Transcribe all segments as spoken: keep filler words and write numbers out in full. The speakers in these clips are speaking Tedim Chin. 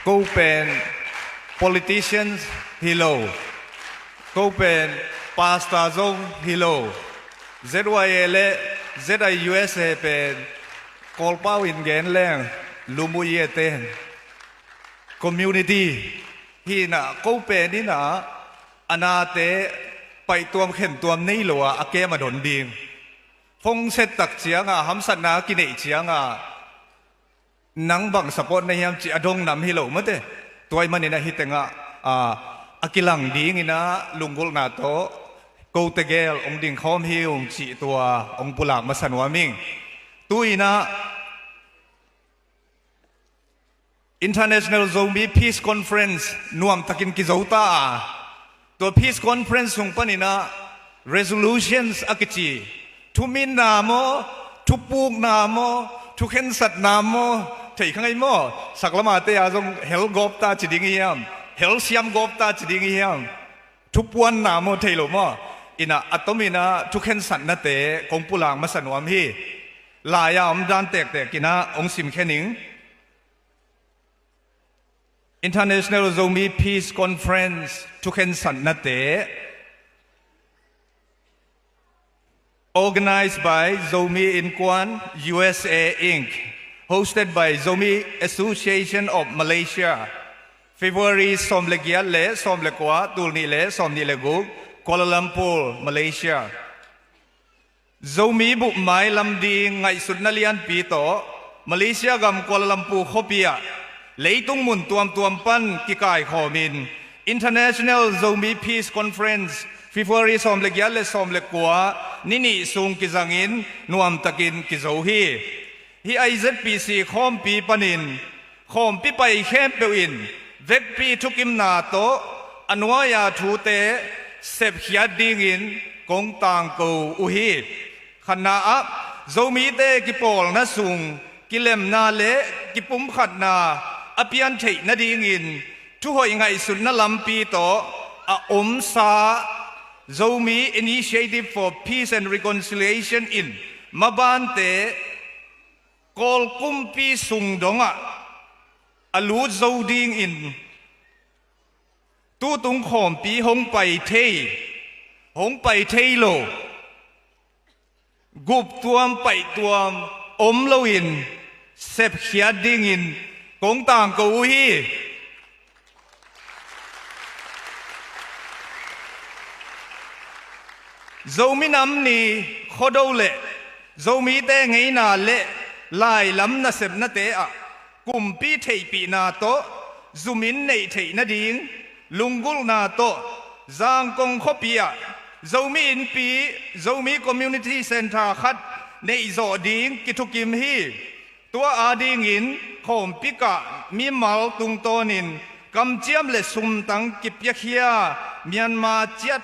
Ko pen politicians hi lo, ko pen pastor zong hi lo, Z Y A le Z I U S A pen Kawlpau in gen leng lumuye ten community hi inah, ko pen inah a nate paihtuam khentuam nei lo a, a kem a don ding. Phone set tak cianga hamsatna kineih cianga nang bang support na hiam cih a dong nam hi lo mate. Tua ahih manin ahi tengah, a, a kilang dinginah lunggulhna tawh kote gel hong dingkhawm hi ung cih tua hong pulak masa nuam ing. Tu inah International Zomi Peace Conference nuamtakin kizo ta a, tua Peace Conference sung paninah resolutions a kici, thuminna maw, thupukna maw, thukhensatna maw, thei kha ngei maw? Saklamate a zong hel gawp ta ci ding i hiam, hel siam gawp ta ci ding i hiam, thupuanna maw, thei lo maw? Inah a tominah thukhensatnate kong pulak masa nuam hi. Lai-a om dan tektek inah hong simkhen ing. International Zomi Peace Conference thukhensatnate, organized by Zomi Innkuan U S A Inc, hosted by Zomi Association of Malaysia, February sawm le giat le sawm le kua, tul nih le sawm nih le guk, Kuala Lumpur, Malaysia. Zomi bup mailam ding ngaihsutna lianpi tawh Malaysia gam Kuala Lumpur khuapi ah leitung mun tuamtuam pan kikaikhawmin International Zomi Peace Conference February sawm le giat le sawm le kua ni nih sung kizangin nuamtakin kizo hi. Hih I Z P C khawmpi panin khawmpi pai khempeuh in vekpi thukimna tawh a nuai-a thute sepkhiat dingin kong tangko uh hi. Khatna ah, Zomite kipawlna sung kilemna le kipumkhatna a piantheih nadingin thuhoih ngaihsutna lampi tawh a omsa Zomi Initiative for Peace and Reconciliation in mabante Kawl kumpi sung dongah a lut zo dingin tutung khawmpi hong pai thei, hong pai thei lo, guptuam paihtuam om loin sepkhiat dingin kong tangko uh hi. Zomi Nam Ni khuado le Zomite ngeina le lailam nasepnate ah kumpi theihpihna tawh zumin neih theih nading lunggulhna tawh Zangkong khuapi ah Zomi Innpi, Zomi Community Centre khat neih zawh ding kithukim hi. Tua adingin khawmpi kah mimal tungtawnin kamciam le sumtang kipiakhia Myanmar ciat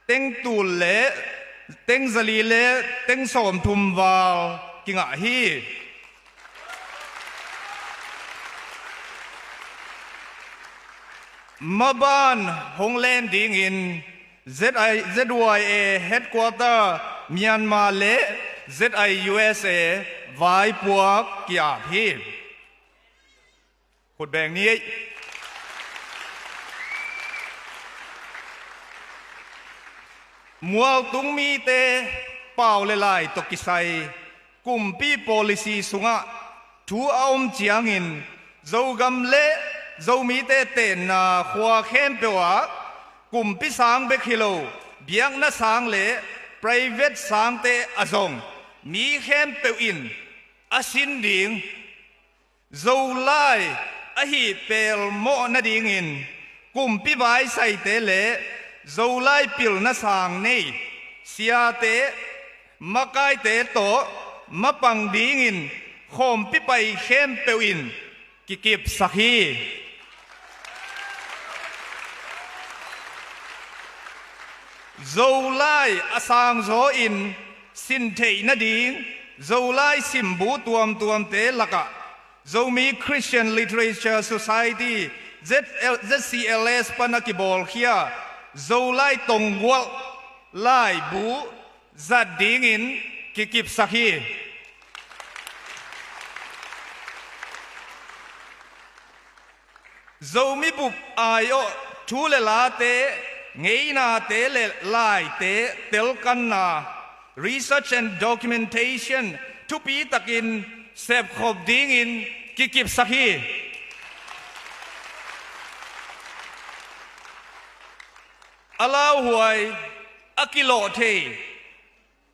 teng tul le teng zali le teng sawmthum val kingah hi. Maban hong len dingin Z I, Z Y A Headquarter Myanmar le Z I U S A vaipuak ki-ap hi. Khut beng ni ei. Mualtung mite pau le lai tawh kisai kumpi policy sungah thu a om ciangin Zogam le Zomite tenna khua khempeuh ah kumpi sang bek hi lo, biakna sang le private sangte a zong mi khempeuh in a sin ding Zolai ahi pelmawh nadingin kumpi vaisaite le Zolai pilna sang nei siate makaite tawh mapang dingin khawmpi pai khempeuh in kikipsak hi. Zolai a sangzaw in sin theih nading Zolai simbu tuamtuamte lakah Zomi Christian Literature Society, Z L, Z C L S pan a kibawlkhia Zolai tonggualh laibu zat dingin kikipsak hi. Zomi bup aiawh thu le late, ngeinate le laite telkanna, research and documentation thupi takin sepkhop dingin kikipsak hi. A lauhuai, a kilawh thei,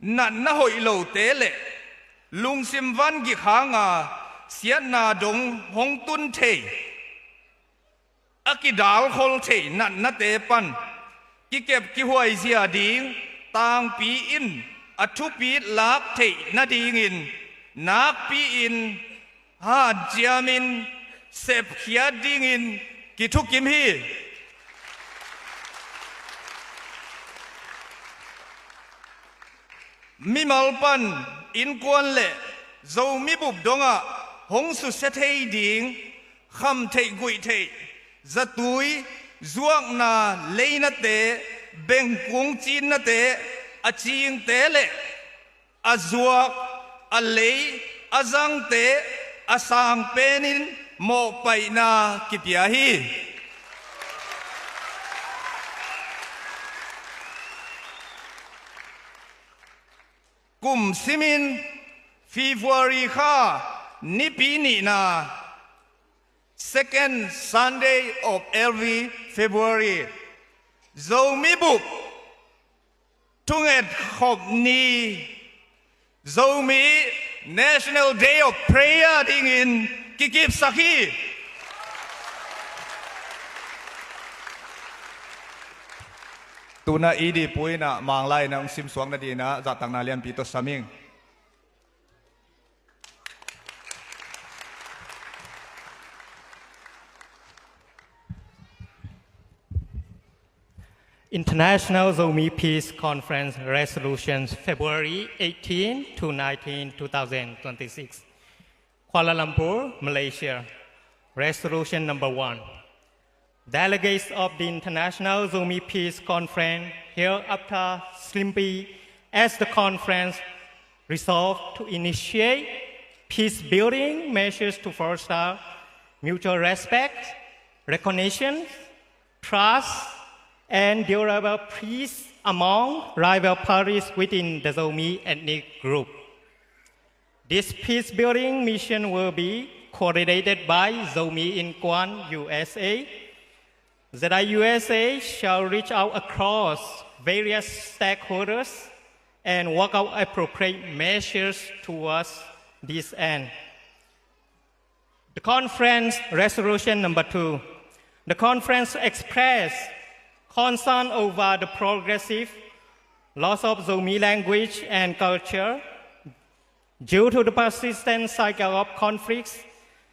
natna hoih lote le lungsim vangik hanga siatna dong hong tun thei, a kidalkhol thei natnate pan kikep kihuaizia ding tangpi in a thupit lak theih nadingin nakpi-in hanciamin sepkhiat dingin kithukim hi. Mimal pan innkuan le Zomi bup dongah hong susia thei ding, kham theih guih theih, zatui, zuakna leinate, bengkung cinnate, a cingte le a zuak, a lei, a zangte a sang penin mawhpaihna kipia hi. Kum simin February kha nipi nihna, second Sunday of every February, Zomi bup thunget khop ni, Zomi National Day of Prayer dingin kikipsak hi. Tuna idi puina manglai na ung simsuak nadina zahtakna lianpi tawh saming. International Zomi Peace Conference Resolutions, February eighteen to nineteen, two thousand twenty-six. Kuala Lumpur, Malaysia. Resolution number one. Delegates of the International Zomi Peace Conference hereafter simply as the conference resolve to initiate peace-building measures to foster mutual respect, recognition, trust, and durable peace among rival parties within the Zomi ethnic group. This peace-building mission will be coordinated by Zomi Inkuan U S A. Z I U S A shall reach out across various stakeholders and work out appropriate measures towards this end. The conference resolution number two. The conference expressed concern over the progressive loss of Zomi language and culture due to the persistent cycle of conflicts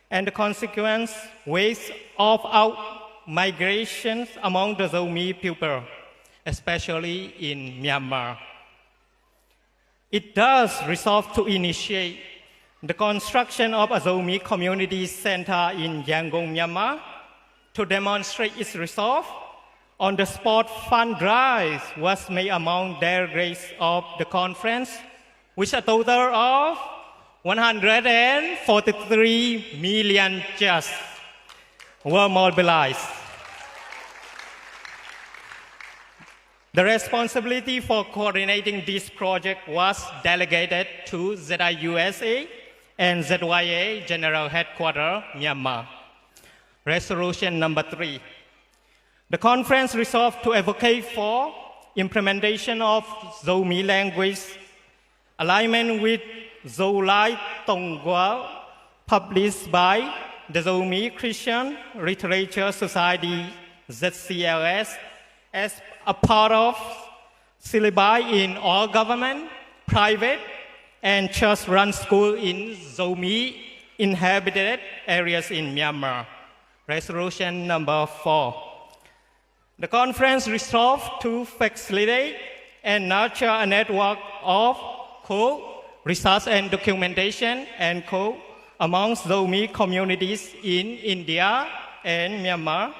and the consequent waves of out migrations among the Zomi people, especially in Myanmar. It does resolve to initiate the construction of a Zomi Community Center in Yangon, Myanmar, to demonstrate its resolve. On the spot fund drive was made among delegates of the conference, which a total of one hundred and forty-three million kyat were mobilized. The responsibility for coordinating this project was delegated to Z I U S A and Z Y A General Headquarters, Myanmar. Resolution number three. The conference resolved to advocate for implementation of Zomi language alignment with Zolai Tongkwa, published by the Zomi Christian Literature Society, Z C L S, as a part of syllabi in all government, private, and church-run school in Zomi inhabited areas in Myanmar. Resolution number four. The conference resolved to facilitate and nurture a network of, quote, research and documentation, end quote, amongst Zomi communities in India and Myanmar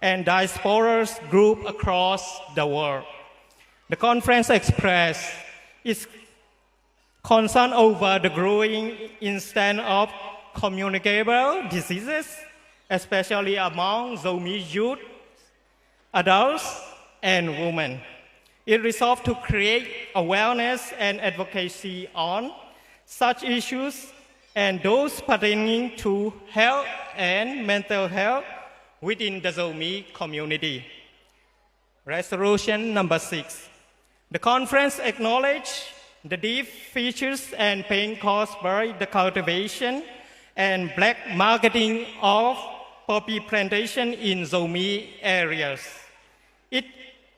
and diasporas group across the world. The conference expressed its concern over the growing incidence of communicable diseases especially among Zomi youth, adults, and women. It resolved to create awareness and advocacy on such issues and those pertaining to health and mental health within the Zomi community. Resolution number six. The conference acknowledged the deep features and pain caused by the cultivation and black marketing of poppy plantation in Zomi areas. It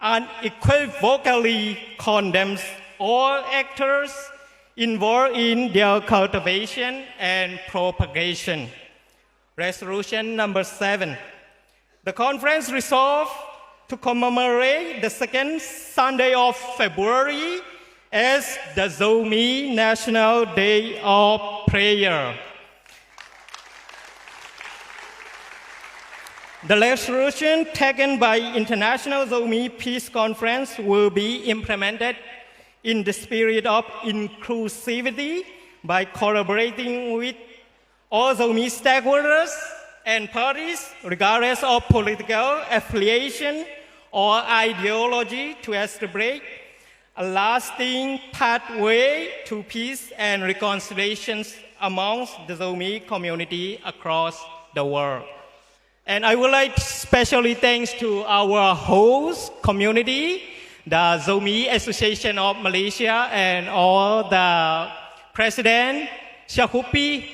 unequivocally condemns all actors involved in their cultivation and propagation. Resolution number seven. The conference resolved to commemorate the second Sunday of February as the Zomi National Day of Prayer. The resolution taken by International Zomi Peace Conference will be implemented in the spirit of inclusivity by collaborating with all Zomi stakeholders and parties, regardless of political affiliation or ideology, to establish a lasting pathway to peace and reconciliation amongst the Zomi community across the world. And I would like specially thanks to our host community, the Zomi Association of Malaysia, and all the president, Sia Khup Pi,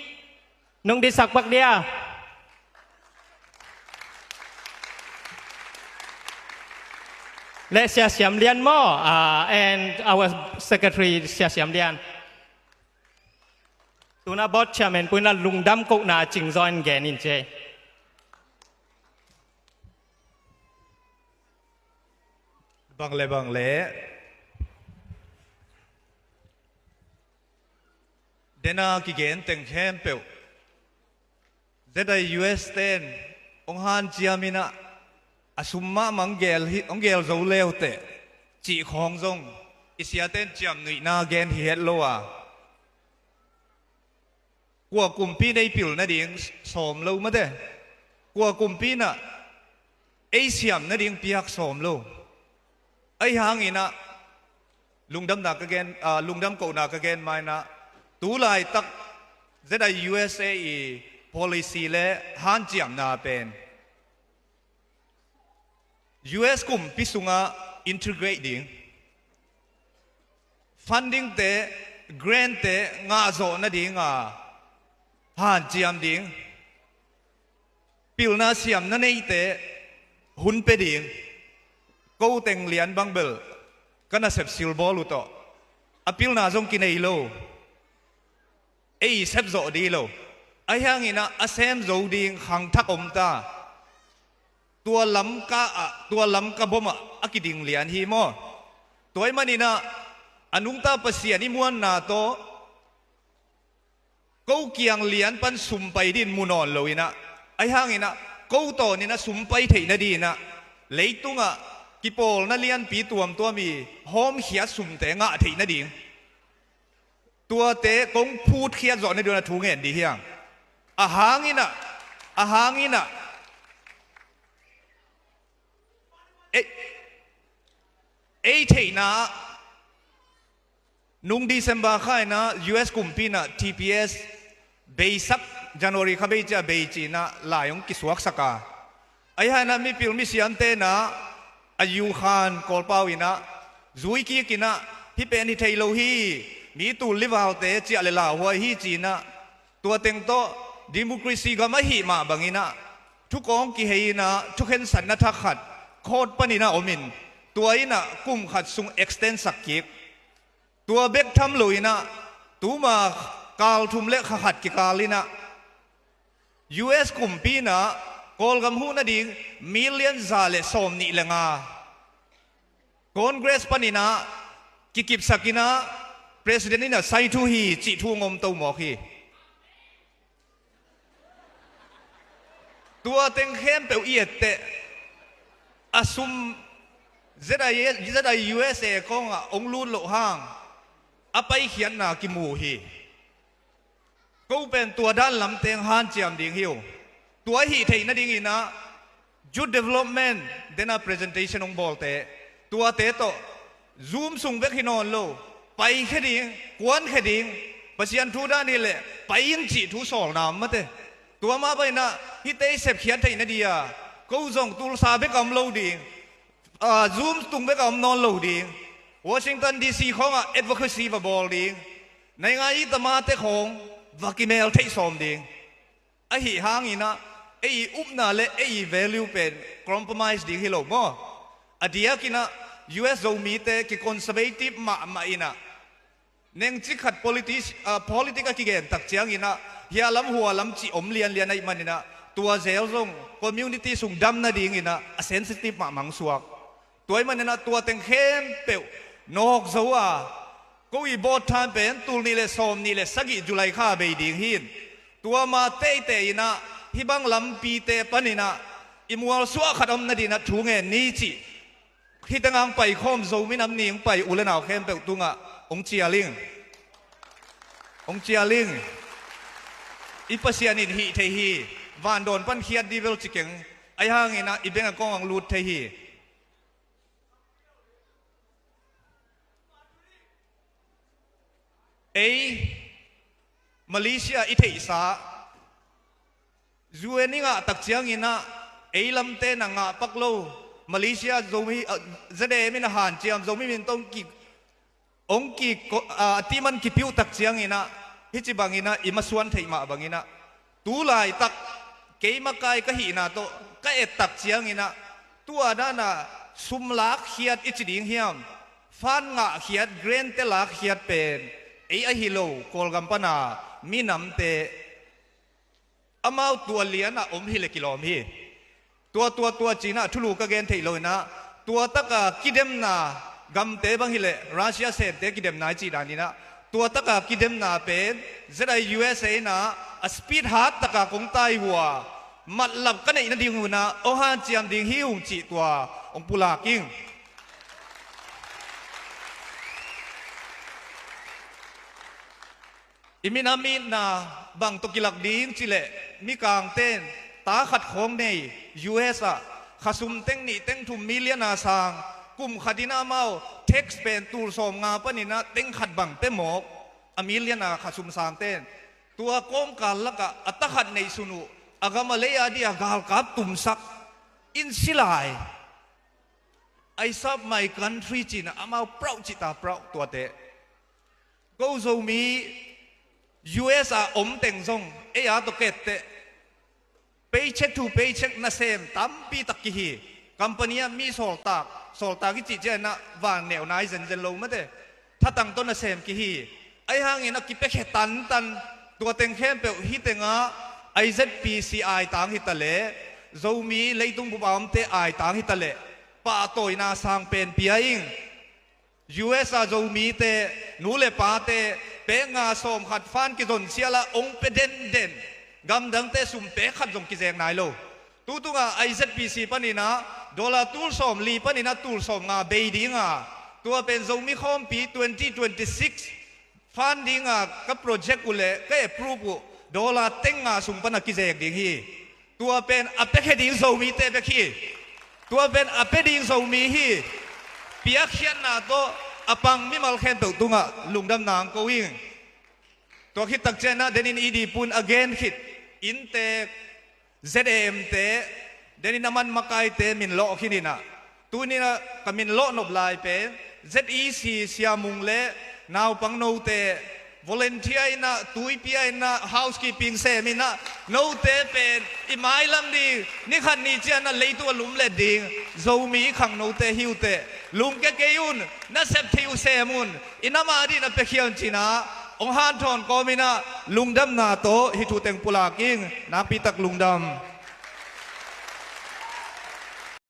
Nong Dit Sak Pak Dia, le Sia Siam Lian maw, uh, and our secretary, Sia Siam Lian. Tuna board chairman pu in a lungdam kohna cingzaw in gen in ci. Bang le bang le. Dena kigen teng khempeuh Z I U S ten hong hanciam in a, a sum mahmah hong gel hi, hong gel zo leuteh cih khawng zong i siaten ciamnuihna gen hi het lo a. Kua kumpi in ei pil nading sawm lo mate. Kua kumpi in a ei siam nading piak sawm lo. Ahi hangin a lungdamna ka gen, ah, lungdam kohna ka gen ma in a, tu laitak Z I U S A i policy le hanciamna pen U S kumpi sungah integrate ding, funding te, grant te ngahzawh nadinga hanciam ding, pilna siamna neite hun pia ding. Ko teng lian bang bel ka nasep silbawl uh tawh a pilna zong kinei lo. Ei sepzawh ding lo. Ahi hangin a, a sem zo ding khangthak om ta. Tua Lamka ah, tua Lamka bom ah a kiding lian hi maw? Tua ahih manin a, a nungta Pasian i muanna tawh ko kiang lian pan sum pai ding mu nawn lo in a, ahi hangin a, ko tawn in a sum pai theih nading in a, leitungah kipawlna lianpi tuamtuam i hawmkhiat sumte ngah theih nading, tuate kong phutkhiat zawh nading a thu ngen ding hi hang. A hangin a, a hangin a, ei, ei theihna ah, nung December kha in a U S kumpi in a T P S beisak, January kha bei ciah bei ci in a lai hong kisuaksak a. Ahi hangin a mipil misiamte in a, a U Khan Kawlpau in a zui kik in a, hih pen hi thei lo hi, mi tul livalte ciah le lauhuai hi ci in a, tua teng tawh democracy gam ahih mah bangin a, thukawng kihei in a, thukhensatna thak khat court panin a om in, tua in a kum khat sung extend sak kik. Tua bek tham lo in a, tuma kal thum le kha khat kikal in a, U S kumpi in a Kawlgam huh nading million za le sawm nih le nga Congress panin a kikipsak in a, President in a sai thu hi cih thu ngom to mawk hi. Tua teng khempeuh i etteh, a sum Z I, Z I U S A kawngah hong lut loh hang a paikhiatna kimu hi. Ko pen tua dan lamteng hanciam ding hi uh. Tua hih theih nadingin ah youth development dena presentation hong bawlte, tuate tawh Zoom sung bek hi nawn lo, paikhia ding, kuankhia ding, Pasian thu dan hileh pai in cih thu sawlna om mate. Tua mah bangin ah hihte i sepkhiat theih nading a, ko zong Tulsa bek a om lo ding, ah, Zoom tung bek a om nawn lo ding, Washington D C khawngah advocacy va bawl ding, naingai i tamate khawng va kimel theih sawm ding. Ahi hangin ah ei i upna le ei i value pen compromise ding hi lo maw? A diakin ah U S Zomite ki conservative mahmah in ah, nengcik khat politic, ah, politic a kigen tak ciangin ah hia lam hua lam cih om lianlian ahih manin ah, tua zel zong community sung dam nadingin ah a sensitive mahmah suak. Tua ahih manin ah tua teng khempeuh nawk zo a, ko i bawt than pen tul nih le sawm nih le sagih July kha bei ding hi in, tua ma teitei in ah hih bang lampite panin ah i mualsuah khat om nadingin ah thu ngen ni cih, hih tengah hong paikhawm Zomi Nam Ni hong pai u le nau khempeuh tungah hong cial ing. Hong cial ing. I Pasian in hih thei hi. Vandawn pan khiat ding bel ci keng. Ahi hangin ah i bengah kong hong lut thei hi. Ei Malaysia i theihsa, U N i ngah tak ciangin ah ei lamte na ngah pak lo. Malaysia Zomi, ah, Z A M in a hanciam, Zomi min tawh hong ki, hong ki ko-, ah, a timan kipiuh tak ciangin ah, hih ci bangin ah i masuan theih mah bangin ah, tu laitak kei makai ka hihna tawh ka et tak ciangin ah, tua dan a sum lakkhiat i ci ding hiam, fund ngahkhiat, grant te lakkhiat pen ei ahi lo, Kawlgam pan a minamte, amau tua lian a om hileh kilawm hi. Tua, tua, tua ci-in ah thulu ka gen theih lo in ah, tua tak a kidemna, gamte bang hileh Russia semte kidemna i cih danin ah, tua tak a kidemna pen Z I U S A in ah a speed hat tak a kong tai uh a, matlap ka neih nading un ah hong hanciam ding hi ung cih tua hong pulak ing. I minam itna bang tawh kilak ding cih leh, mikangte'n ta khat khawng nei, U S ah khasum teng nih teng thum million a sang, kum khat in ah amau tax pen tul sawm nga panin ah teng khat bang pia mawk, a million a khasum sangte'n. Tua kawmkal lakah a ta khat neihsun uh, a gam a lei a ding a galkap tumsak in si lai. I serve my country ci-in ah amau proud cih ta, proud tuate. Ko Zomi U S a om teng zong ei a tawh ka et teh, paycheck to paycheck nasem tampi tak kihi. Company ah mi sawltak, sawltak i cih ciangin ah vanneu nai zenzen lo mate. Thatang tawh nasem kihi. Ahi hangin a kipiakhia tantan, tua teng khempeuh hih tengah I Z P C aitang hi ta leh, Zomi leitung bup a omte aitang hi ta leh, pahtawina sang pen pia ing. U S a Zomite, nu le pate, pek nga sawm khat fund kizon sial a hong pia denden, gamdangte sum pek khat zong kizek nai lo. Tutung a I Z P C panin ah dollar tul sawm li panin ah tul sawm nga bei ding a, tua pen Zomi khawmpi twenty twenty-six fund ding a ka project uh leh ka approve uh dollar teng nga sung pan a kizek ding hi. Tua pen a piakhia ding Zomite bek hi. Tua pen a pia ding Zomi hi. Piakkhiatna tawh a pang mimal khempeuh tungah lungdamna hong ko ing. Tua khit tak ciangin ah denin i dipun a gen khit innte, Z A M te, denin a man makaite min lawh khin in ah, tuni-in ah ka min lawh nop lai pen Z E C Sia Mung le naupang note, volunteer in ah, tuipi a in ah, housekeeping sem in ah, note pen i mailam ding, ni khat ni ciang ah leitung a lumlet ding Zomi khangnote hi uh teh, lungkia kei un, na sep theih uh sem un, i nam a dingin a piakhia un ci-in ah hong hanthawn kawmin ah lungdamna tawh hih thu teng pulak ing. Nakpi tak lungdam.